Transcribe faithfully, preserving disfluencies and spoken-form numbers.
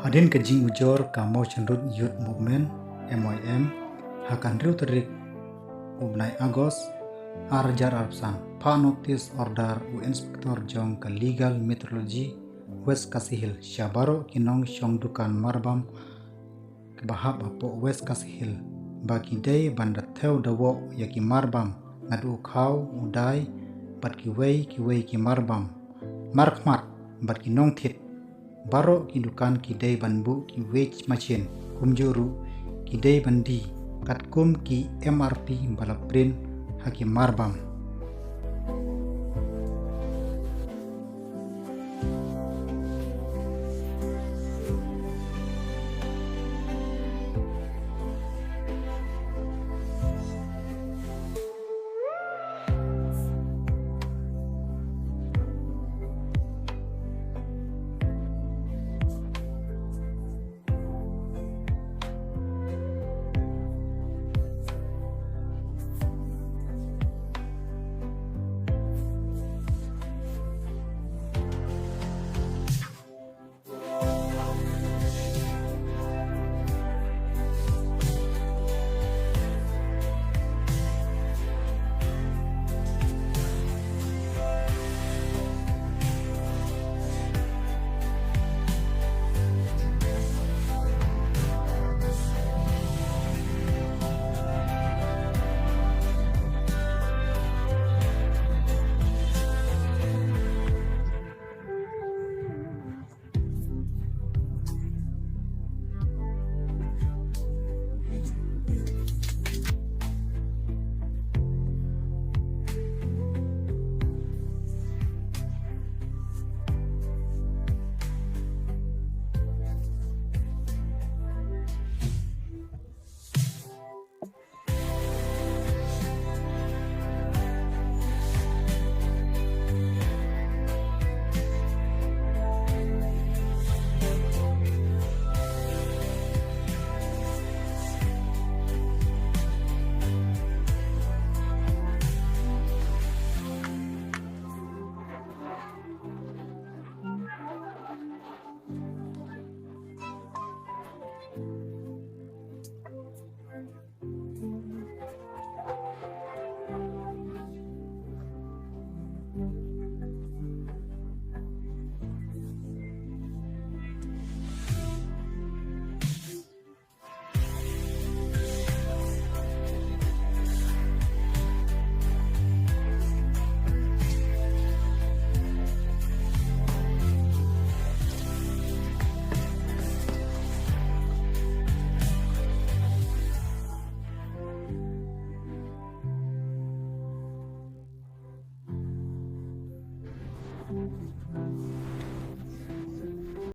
Hadien ka jingujor ka Mawshynrut Youth Movement, M Y M, ha ka hynriew tarik u bnai August, ar hajar arphew san, phah notice order u Inspector jong ka Legal Metrology West Khasi Hills sha baroh ki nongshong dukan marbam kiba hap hapoh West Khasi Hills ba ki dei ban da thew dawoh ïa ki marbam, naduh u khaw, u dai, bad kiwei kiwei ki marbam, markhmat, bad ki nongthied. Baroh ki dukan ki dei ban buh ki weight machine, kumjuh ruh ki dei ban die katkum ki M R P ba la print ha ki marbam.